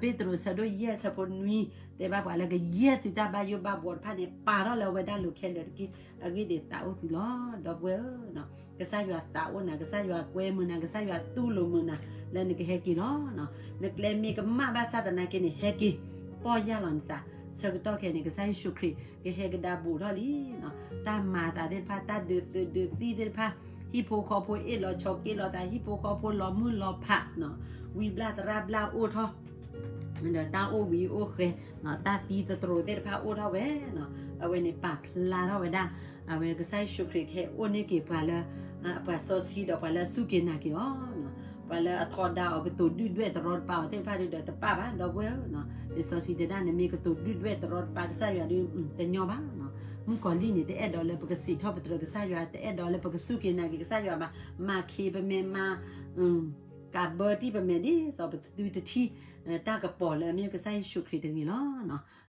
ပ့းတရူးဆၢဒိၣ်ယဲၢ်ဆၢဖိနွံ တဲဘၣ်ပှၤလၢကယဲၢ်သုတၢ်ဘၣ်ယိၣ်ဘၣ်ဘှီတဖၣ်န့ၣ် ပာ်ထီၣ်လၢအဝဲဒၣ်လိၤခဲလၢာ်တက့ၢ်. အဂ့ၢ်ဒ်အံၤသးအိၣ်သုလီၤ. ဒီပုၢ်ဝဲၢ်ဧၢ, ကစၢ်ယွၤသးအိၣ်နၤ, ကစၢ်ယွၤကွဲမုာ်နၤ, ကစၢ်ယွၤတူၢ်လိာ်မုာ်နၤ လၢနကဟဲက့ၤလီၤ. နကျဲမ့ၢ်ကမၣ်ဘၣ်ဆၣ်သနာ်က့န့ၣ် ဟဲက့ၤ, ပီၢ်ယၢ်လီၤနသး. ဆၢကတီၢ်ခဲအံၤန့ၣ် ကစၢ်ယ့ၣ်ၡူးခရံာ် ကဟဲကဒါဘူးထီၣ်လံ. တၢ်မၤသးသ့ၣ်တဖၣ်, တၢ်ဒုးသုးဒုးသံၣ်သ့ၣ်တဖၣ်, ဟံၣ်ဖိဃီဖိအ့ၣ်လိာ်ဆိးက့လိာ်သး, ဟံၣ်ဖိဃီဖိလီၤမုၢ်လီၤဖး, ဝံဘျၣ်သရၣ်ဘျၣ်အိၣ်ထီၣ်, ဒီးတၢ်အိၣ်ဝံၤအိၣ်ဃဲ, တၢ်သံသတြိာ်သ့ၣ်တဖၣ်အိၣ်ထီၣ်ဝဲ, အဝဲန့ၣ်ပာ်ဖျါထီၣ်ဝဲဒၣ် အဝဲကစၢ်ယ့ၣ်ၡူးခရံာ်ကဟဲအိၣ်န့ၢ်က့ၤပှၤလၢ ပှၤစီဆှံဒီးပှၤလၢအစူၢ်က့ၤနာ်က့ၤအီၤ, ပှၤလၢအထီဒါအီၤ ကတိၤဒုၣ်ဒွဲၣ်တရီတပါအီၤသ့ၣ်တဖၣ်ဒီးတပၣ်ဘၣ် ဒီပုၢ်ဝဲၢ်ဧၢ. လံာ်စီဆှံတဲဒၣ် နမ့ၢ်ကတိၤဒုၣ်ဒွဲၣ်တရီတပါကစၢ်ယွၤဒီး တညီဘၣ်. မုၣ်ကီၤလံၢ်န့ၣ် တအဲၣ်ဒိးလၢပကစံးထီၣ်ပတြၢၤကစၢ်ယွၤ, တအဲၣ်ဒိးလၢပကစူၢ်က့ၤနာ်က့ၤကစၢ်ယွၤဘၣ်. မၤခ့ပမဲာ်မၤ ကးဘၢတံၢ်ပမဲာ်ဒ်သိးပသုတထံၣ် တၢ်ကပီၤလၢအမ့ၢ်ကစၢ်ယ့ၣ်ၡူးခရံာ်တဂ့ၤလီၤ.